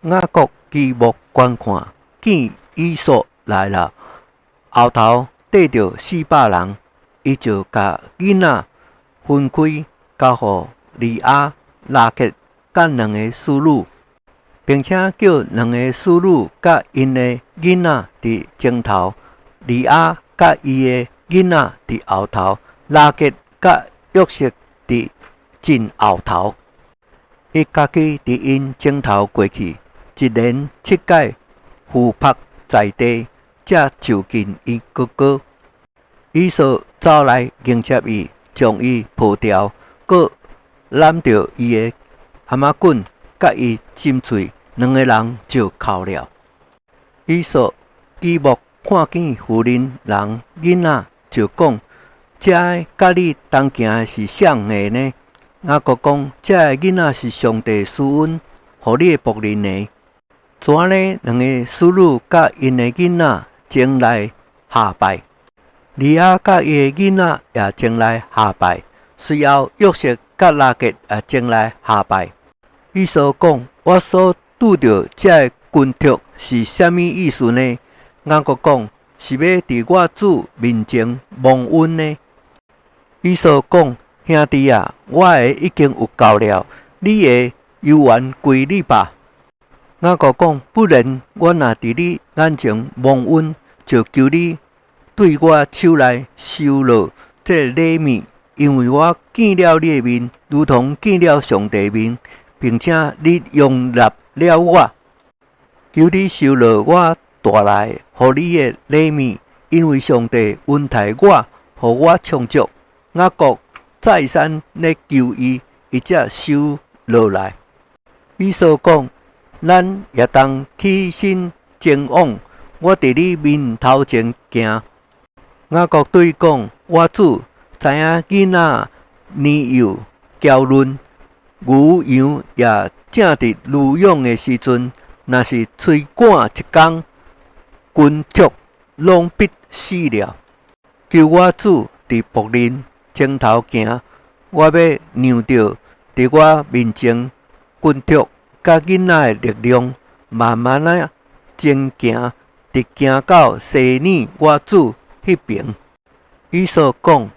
雅各舉目觀看，見以掃來了，後頭綴著四百人，伊就共囡仔分開，交予利亞、拉結佮兩个使女，並且叫兩个使女佮𪜶的囡仔佇前頭，利亞佮伊的囡仔佇後頭，拉結佮約瑟佇真後頭。伊家己佇𪜶前頭過去，一連七擺俯伏在地，才就近伊哥哥。以掃走來迎接伊，將伊抱牢，閣攬著伊的頷頸，佮伊親喙，兩个人就哭了。以掃舉目看見婦人、人、囡仔，就講：這个佮你同行的是啥个呢？雅各講：這个囡仔是上帝賜恩予你的僕人的。就按呢，兩个使女佮𪜶的囡仔前來下拜，利亞佮伊的囡仔也前來下拜。隨後約瑟佮拉結也前來下拜。以掃講：我所拄著這个軍畜是啥物意思呢？雅各講：是欲佇我主面前蒙恩呢？以掃講：兄弟啊，我的已經有夠了，你的猶原歸你吧。雅各講：不然，我若佇你眼前蒙恩，就求你對我手內收落這個禮物，因為我見了你的面，如同見了上帝面，並且你容納了我。求你收落我帶來予你的禮物，因為上帝恩待我，予我充足。雅各再三咧求伊，伊才收落來。以掃講：咱也當起身前往，我佇你面頭前行。雅各對伊講：我主知影囡仔年幼嬌嫩，牛羊也正佇乳養的時陣，若是催趕一工，群畜攏必死了。求我主佇僕人前頭行，我欲量著佇我面前群畜佮囡仔的力量，慢慢仔前行，直行到西珥我主彼爿。以掃講：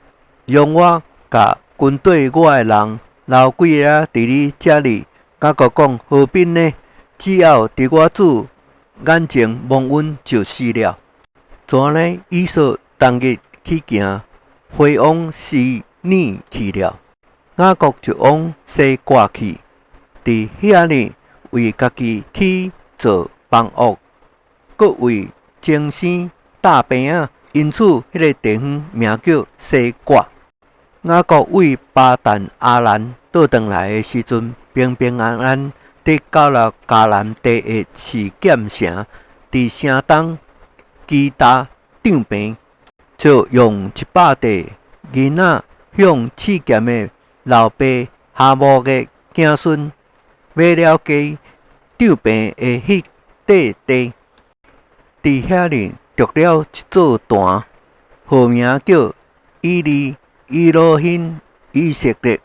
容我共跟綴我的人留幾个佇你遮裡。雅各講：何必呢？只要佇我主眼前蒙恩就是了。就按呢，以掃當日起行，回往西珥去了。雅各就往西割去，佇遐裡為家己起造房屋，閣為精生搭棚仔，因此彼个地方名叫西割。雅各為巴旦亞蘭倒轉來的時陣，平平安安佇到了迦南地的示劍城，佇城東基搭帳棚，就用100塊銀仔向示劍的老爸哈摩的子孫買了家帳棚的彼塊地，佇遐裡築了一座壇，號名叫以利以羅興以色列。